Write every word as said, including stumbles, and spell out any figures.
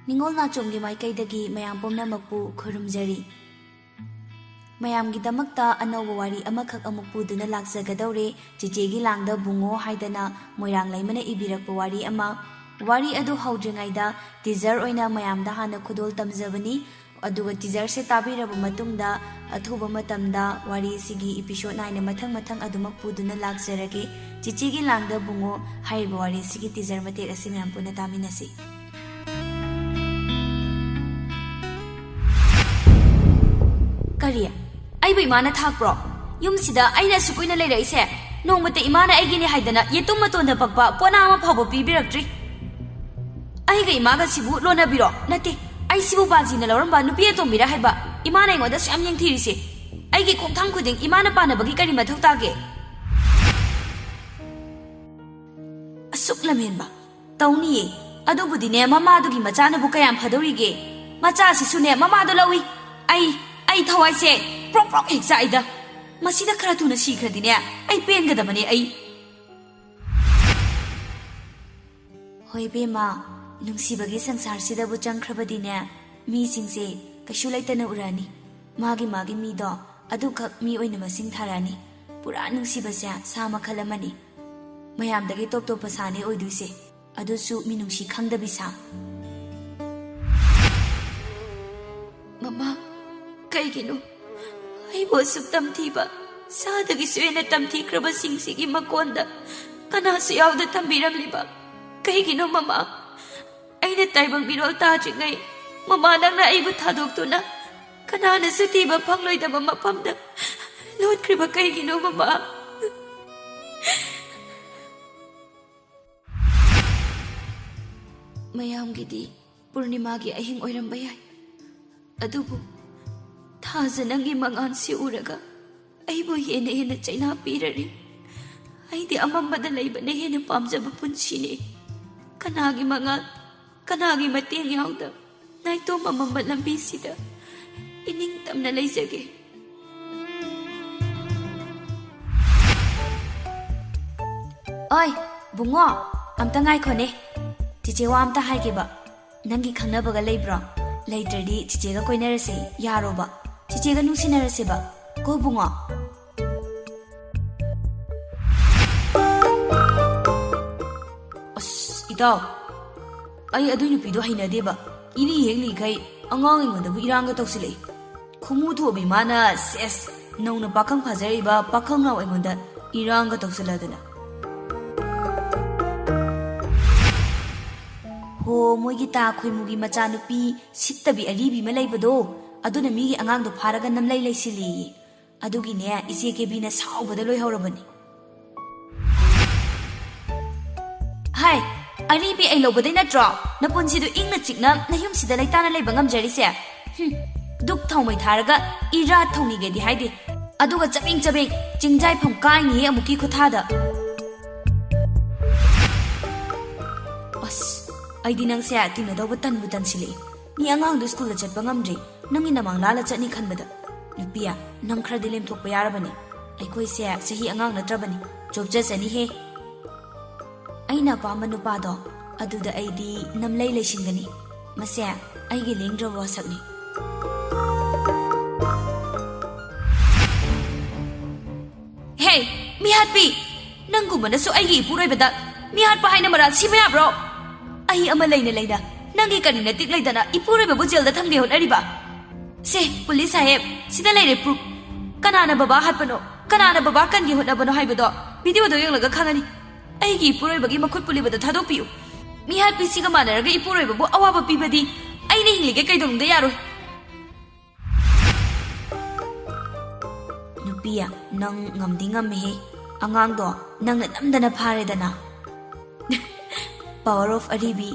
ꯅꯤꯉꯣꯜ ꯅꯥꯆꯣꯝꯒꯤ ꯃꯥꯏꯀꯩꯗꯒꯤ ꯃꯌꯥꯝ ꯄꯨꯝꯅꯃꯛꯄꯨ ꯈꯨꯔꯨꯝꯖꯔꯤ꯫ ꯃꯌꯥꯝꯒꯤꯗꯃꯛꯇ ꯑꯅꯧꯕ ꯋꯥꯔꯤ ꯑꯃꯈꯛ ꯑꯃꯨꯛ ꯄꯨꯗꯨꯅ ꯂꯥꯛꯆꯒꯗꯧꯔꯦ, ꯆꯤꯆꯦꯒꯤ ꯂꯥꯡꯗ ꯕꯨꯡꯉꯣ ꯍꯥꯏꯗꯅ ꯃꯣꯏꯔꯥꯡ ꯂꯩꯃꯅ ꯏꯕꯤꯔꯛꯄ ꯋꯥꯔꯤ ꯑꯃ꯫ ꯋꯥꯔꯤ ꯑꯗꯨ ꯍꯧꯗ꯭ꯔꯤꯉꯩꯗ teaser ꯑꯣꯏꯅ ꯃꯌꯥꯝꯗ ꯍꯥꯟꯅ ꯈꯨꯗꯣꯜ ꯇꯝꯖꯕꯅꯤ, ꯑꯗꯨꯒ teaserꯁꯦ ꯇꯥꯕꯤꯔꯕ ꯃꯇꯨꯡꯗ ꯑꯊꯨꯕ ꯃꯇꯝꯗ ꯋꯥꯔꯤꯁꯤꯒꯤ episode ꯅꯥꯏꯅ ꯃꯊꯪ ꯃꯊꯪ ꯑꯗꯨꯃꯛ ꯄꯨꯗꯨꯅ ꯂꯥꯛꯆꯔꯒꯦ꯫ ꯆꯤꯆꯦꯒꯤ ꯂꯥꯡꯗ ꯕꯨꯡꯉꯣ ꯍꯥꯏꯔꯤꯕ ꯋꯥꯔꯤꯁꯤꯒꯤ teaser ꯃꯇꯦꯛ ꯑꯁꯤ ꯃꯌꯥꯝ ꯄꯨꯟꯅ ꯇꯥꯃꯤꯟꯅꯁꯤ꯫ ꯀꯔꯤ? ꯑꯩꯕꯨ ꯏꯃꯥꯅ ꯊꯥꯛꯄ꯭ꯔꯣ? ꯌꯨꯝꯁꯤꯗ ꯑꯩꯅ ꯑꯁꯨꯛ ꯀꯨꯏꯅ ꯂꯩꯔꯛꯏꯁꯦ, ꯅꯣꯡꯃꯇ ꯏꯃꯥꯅ ꯑꯩꯒꯤꯅꯤ ꯍꯥꯏꯗꯅ ꯌꯦꯇꯨꯝ ꯃꯇꯣꯟꯗ ꯄꯛꯄ ꯄꯣꯅꯥ ꯑꯃ ꯐꯥꯎꯕ ꯄꯤꯕꯤꯔꯛꯇ꯭ꯔꯤ꯫ ꯑꯩꯒ ꯏꯃꯥꯒ ꯁꯤꯕꯨ ꯂꯣꯟꯅꯕꯤꯔꯣ? ꯅꯠꯇꯦ, ꯑꯩ ꯁꯤꯕꯨ ꯕꯥꯖꯤꯅ ꯂꯧꯔꯝꯕ ꯅꯨꯄꯤ ꯑꯇꯣꯝꯕꯤꯔ ꯍꯥꯏꯕ? ꯏꯃꯥꯅ ꯑꯩꯉꯣꯟꯗ ꯑꯁꯨꯛ ꯌꯥꯝ ꯌꯦꯡꯊꯤꯔꯤꯁꯦ, ꯑꯩꯒꯤ ꯈꯣꯡꯊꯥꯡ ꯈꯨꯗꯤꯡ ꯏꯃꯥꯅ ꯄꯥꯟꯅꯕꯒꯤ ꯀꯔꯤ ꯃꯊꯧ ꯇꯥꯒꯦ? ꯑꯁꯨꯛ ꯂꯝꯍꯦꯟꯕ꯫ ꯇꯧꯅꯤꯌꯦ꯫ ꯑꯗꯨꯕꯨꯗꯤꯅꯦ, ꯃꯃꯥꯗꯨꯒꯤ ꯃꯆꯥꯅꯕꯨ ꯀꯌꯥꯝ ꯐꯗꯧꯔꯤꯒꯦ? ꯃꯆꯥꯁꯤꯁꯨꯅꯦ, ꯃꯃꯥꯗꯣ ꯂꯧꯏ꯫ ꯑꯩ, ꯑꯩ ꯊꯋꯥꯏꯁꯦ ꯄ꯭ꯔꯣꯛ ꯄ꯭ꯔꯣꯛ ꯍꯦꯛ ꯆꯥꯛꯏꯗ꯫ ꯃꯁꯤꯗ ꯈꯔ ꯊꯨꯅ ꯁꯤꯈ꯭ꯔꯗꯤꯅꯦ, ꯑꯩ ꯄꯦꯟꯒꯗꯕꯅꯦ ꯑꯩ꯫ ꯍꯣꯏ ꯏꯕꯦꯝꯃ, ꯅꯨꯡꯁꯤꯕꯒꯤ ꯁꯪꯁꯥꯔꯁꯤꯗꯕꯨ ꯆꯪꯈ꯭ꯔꯕꯗꯤꯅꯦ, ꯃꯤꯁꯤꯡꯁꯦ ꯀꯩꯁꯨ ꯂꯩꯇꯅ ꯎꯔꯛꯑꯅꯤ꯫ ꯃꯥꯒꯤ ꯃꯥꯒꯤ ꯃꯤꯗꯣ ꯑꯗꯨꯈꯛ ꯃꯤ ꯑꯣꯏꯅ ꯃꯁꯤꯡ ꯊꯥꯔꯛꯑꯅꯤ꯫ ꯄꯨꯔꯥ ꯅꯨꯡꯁꯤꯕꯁꯦ ꯁꯥ ꯃꯈꯜ ꯑꯃꯅꯤ꯫ ꯃꯌꯥꯝꯗꯒꯤ ꯇꯣꯞ ꯇꯣꯞꯄ ꯁꯥꯅꯦ ꯑꯣꯏꯗꯣꯏꯁꯦ꯫ ꯑꯗꯨꯁꯨ ꯃꯤꯅꯨꯡꯁꯤ ꯈꯪꯗꯕꯤ ꯁꯥ꯫ ꯃꯃꯥ, ꯀꯩꯒꯤꯅꯣ ꯑꯩꯕꯨ ꯑꯁꯨꯛ ꯇꯝꯊꯤꯕ, ꯁꯥꯗꯒꯤꯁꯨ ꯍꯦꯟꯅ ꯇꯝꯊꯤꯈ꯭ꯔꯕꯁꯤꯡꯁꯤꯒꯤ ꯃꯀꯣꯟꯗ ꯀꯅꯥꯁꯨ ꯌꯥꯎꯗ ꯊꯝꯕꯤꯔꯝꯂꯤꯕ? ꯀꯩꯒꯤꯅꯣ ꯃꯃꯥ? ꯑꯩꯅ ꯇꯥꯏꯕꯪ ꯃꯤꯔꯣꯜ ꯇꯥꯗ꯭ꯔꯤꯉꯩ ꯃꯃꯥ ꯅꯪꯅ ꯑꯩꯕꯨ ꯊꯥꯗꯣꯛꯇꯨꯅ ꯀꯅꯥꯅꯁꯨ ꯊꯤꯕ ꯐꯪꯂꯣꯏꯗꯕ ꯃꯐꯝꯗ ꯂꯣꯠꯈ꯭ꯔꯤꯕ ꯀꯩꯒꯤꯅꯣ ꯃꯃꯥ? ꯃꯌꯥꯝꯒꯤꯗꯤ ꯄꯨꯔꯅꯤꯃꯥꯒꯤ ꯑꯍꯤꯡ ꯑꯣꯏꯔꯝꯕ ꯌꯥꯏ, ꯑꯗꯨꯕꯨ ꯊꯥꯖ ꯅꯪꯒꯤ ꯃꯉꯥꯜꯁꯤ ꯎꯔꯒ ꯑꯩꯕꯨ ꯍꯦꯟꯅ ꯍꯦꯟꯅ ꯆꯩꯅꯥ ꯄꯤꯔꯔꯤ꯫ ꯑꯩꯗꯤ ꯑꯃꯝꯕꯗ ꯂꯩꯕꯅ ꯍꯦꯟꯅ ꯄꯥꯝꯖꯕ ꯄꯨꯟꯁꯤꯅꯤ꯫ ꯀꯅꯥꯒꯤ ꯃꯉꯥꯜ, ꯀꯅꯥꯒꯤ ꯃꯇꯦꯡ ꯌꯥꯎꯗ ꯅꯥꯏꯇꯣꯝ ꯑꯃꯝꯕ ꯂꯝꯕꯤꯁꯤꯗ ꯏꯅꯤꯡ ꯇꯝꯅ ꯂꯩꯖꯒꯦ꯫ ꯑꯣꯏ, ꯕꯨꯡꯉꯣ, ꯑꯝꯇ ꯉꯥꯏꯈꯣꯅꯦ꯫ ꯆꯤꯆꯦ ꯋꯥ ꯑꯝꯇ ꯍꯥꯏꯒꯦꯕ꯫ ꯅꯪꯒꯤ ꯈꯪꯅꯕꯒ ꯂꯩꯕ꯭ꯔꯣ? ꯂꯩꯇ꯭ꯔꯗꯤ ꯆꯤꯆꯦꯒ ꯀꯣꯏꯅꯔꯁꯦ, ꯌꯥꯔꯣꯕ? ꯆꯤꯆꯦꯒ ꯅꯨꯡꯁꯤꯅꯔꯁꯦꯕ꯫ ꯀꯣ ꯕꯨꯡꯉꯣ? ꯑꯁ, ꯏꯇꯥꯎ, ꯑꯩ ꯑꯗꯨꯏ ꯅꯨꯄꯤꯗꯣ ꯍꯩꯅꯗꯦꯕ꯫ ꯏꯔꯤ ꯍꯦꯛ ꯂꯤꯈꯩ ꯑꯉꯥꯡ ꯑꯩꯉꯣꯟꯗꯕꯨ ꯏꯔꯥꯡꯒ ꯇꯧꯁꯤꯜꯂꯛꯏ꯫ ꯈꯨꯃꯨ ꯊꯣꯛꯑꯕꯤ ꯃꯥꯅ, ꯁꯦꯁ, ꯅꯧꯅ ꯄꯥꯈꯪ ꯐꯥꯖꯔꯛꯏꯕ ꯄꯥꯈꯪꯅꯥꯎ ꯑꯩꯉꯣꯟꯗ ꯏꯔꯥꯡꯒ ꯇꯧꯁꯤꯜꯂꯗꯅ꯫ ꯍꯣ, ꯃꯣꯏꯒꯤ ꯇꯥ ꯈꯣꯏꯃꯨꯒꯤ ꯃꯆꯥꯅꯨꯄꯤ ꯁꯤꯠꯇꯕꯤ ꯑꯔꯤꯕꯤ ꯑꯃ ꯂꯩꯕꯗꯣ, ꯑꯗꯨꯅ ꯃꯤꯒꯤ ꯑꯉꯥꯡꯗꯣ ꯐꯥꯔꯒ ꯅꯝꯂꯩ ꯂꯩꯁꯤꯜꯂꯤꯌꯦ꯫ ꯑꯗꯨꯒꯤꯅꯦ, ꯏꯆꯦ ꯀꯦꯕꯤꯅ ꯁꯥꯎꯕꯗ ꯂꯣꯏꯍꯧꯔꯕꯅꯤ꯫ ꯍꯥꯏ, ꯑꯔꯤꯕꯤ ꯑꯩ ꯂꯧꯕꯗꯩ ꯅꯠꯇ꯭ꯔꯣ ꯅꯄꯨꯟꯁꯤꯗꯨ ꯏꯪꯅ ꯆꯤꯛꯅ ꯅꯌꯨꯝꯁꯤꯗ ꯂꯩꯇꯥꯅ ꯂꯩꯕ ꯉꯝꯖꯔꯤꯁꯦ? ꯍꯨꯝ, ꯗꯨꯛ ꯊꯥꯎꯃꯩ ꯊꯥꯔꯒ ꯏꯔꯥ ꯊꯧꯅꯤꯒꯦꯗꯤ ꯍꯥꯏꯗꯦ, ꯑꯗꯨꯒ ꯆꯕꯦꯡ ꯆꯕꯦꯡ ꯆꯤꯡꯖꯥꯏꯐꯝ ꯀꯥꯏꯅꯤꯌꯦ ꯑꯃꯨꯛꯀꯤ ꯈꯨꯊꯥꯗ꯫ ꯑꯁ, ꯑꯩꯗꯤ ꯅꯪꯁꯦ ꯇꯤꯟꯅꯗꯧꯕ ꯇꯟꯕꯨ ꯇꯟꯁꯤꯜꯂꯛꯏ꯫ ꯃꯤ ꯑꯉꯥꯡꯗꯨ ꯁ꯭ꯀꯨꯜꯗ ꯆꯠꯄ ꯉꯝꯗ꯭ꯔꯤ, ꯅꯪꯒꯤ ꯅꯃꯥꯡ ꯂꯥꯜꯂ ꯆꯠꯅꯤ ꯈꯟꯕꯗ꯫ ꯅꯨꯄꯤ, ꯅꯪ ꯈꯔꯗꯤ ꯂꯦꯝꯊꯣꯛꯄ ꯌꯥꯔꯕꯅꯤ꯫ ꯑꯩꯈꯣꯏꯁꯦ ꯆꯍꯤ ꯑꯉꯥꯡ ꯅꯠꯇ꯭ꯔꯕꯅꯤ, ꯆꯣꯞꯆꯖꯅꯤꯍꯦ꯫ ꯑꯩꯅ ꯑꯄꯥꯝꯕ ꯅꯨꯄꯥꯗꯣ, ꯑꯗꯨꯗ ꯑꯩꯗꯤ ꯅꯝꯂꯩ ꯂꯩꯁꯤꯟꯒꯅꯤ꯫ ꯃꯁꯦ ꯑꯩꯒꯤ ꯂꯦꯡꯗ꯭ꯔꯕ ꯋꯥꯁꯛꯅꯤ꯫ ꯍꯦ, ꯃꯤꯍꯥꯠꯄꯤ! ꯅꯪꯒꯨꯝꯕꯅꯁꯨ ꯑꯩꯒꯤ ꯏꯄꯨꯔꯣꯏꯕꯗ ꯃꯤꯍꯥꯠꯄ ꯍꯥꯏꯅ ꯃꯔꯥꯜ ꯁꯤꯕ ꯌꯥꯕ꯭ꯔꯣ? ꯑꯩ ꯑꯃ ꯂꯩꯅ ꯂꯩꯅ ꯅꯪꯒꯤ ꯀꯔꯤ ꯅꯇꯤꯛ ꯂꯩꯗꯅ ꯏꯄꯨꯔꯣꯏꯕꯕꯨ ꯖꯦꯜꯗ ꯊꯝꯒꯦ ꯍꯣꯠꯅꯔꯤꯕ? ꯁꯦ, ꯄꯨꯂꯤꯁ ꯁꯥꯍꯦꯕ, ꯁꯤꯗ ꯂꯩꯔꯦ ꯄ꯭ꯔꯨꯐ꯫ ꯀꯅꯥꯅ ꯕꯕꯥ ꯍꯥꯠꯄꯅꯣ, ꯀꯅꯥꯅ ꯕꯕꯥ ꯀꯟꯒꯦ ꯍꯣꯠꯅꯕꯅꯣ ꯍꯥꯏꯕꯗꯣ ꯚꯤꯗꯤꯑꯣꯗꯣ ꯌꯦꯡꯂꯒ ꯈꯪꯉꯅꯤ꯫ ꯑꯩꯒꯤ ꯏꯄꯨꯔꯣꯏꯕꯒꯤ ꯃꯈꯨꯠ ꯄꯨꯜꯂꯤꯕꯗꯣ ꯊꯥꯗꯣꯛꯄꯤꯌꯨ꯫ ꯃꯤꯍꯥꯠꯄꯤꯁꯤꯒ ꯃꯥꯟꯅꯔꯒ ꯏꯄꯨꯔꯣꯏꯕꯕꯨ ꯑꯋꯥꯕ ꯄꯤꯕꯗꯤ ꯑꯩꯅ ꯍꯤꯡꯂꯤꯒꯦ ꯀꯩꯗꯧꯅꯨꯡꯗ ꯌꯥꯔꯣꯏ꯫ ꯅꯨꯄꯤ, ꯅꯪ ꯉꯝꯗꯤ ꯉꯝꯃꯦꯍꯦ꯫ ꯑꯉꯥꯡꯗꯣ ꯅꯪꯅ ꯅꯝꯗꯅ ꯐꯥꯔꯦꯗꯅ꯫ Power of ꯑꯔꯤꯕꯤ꯫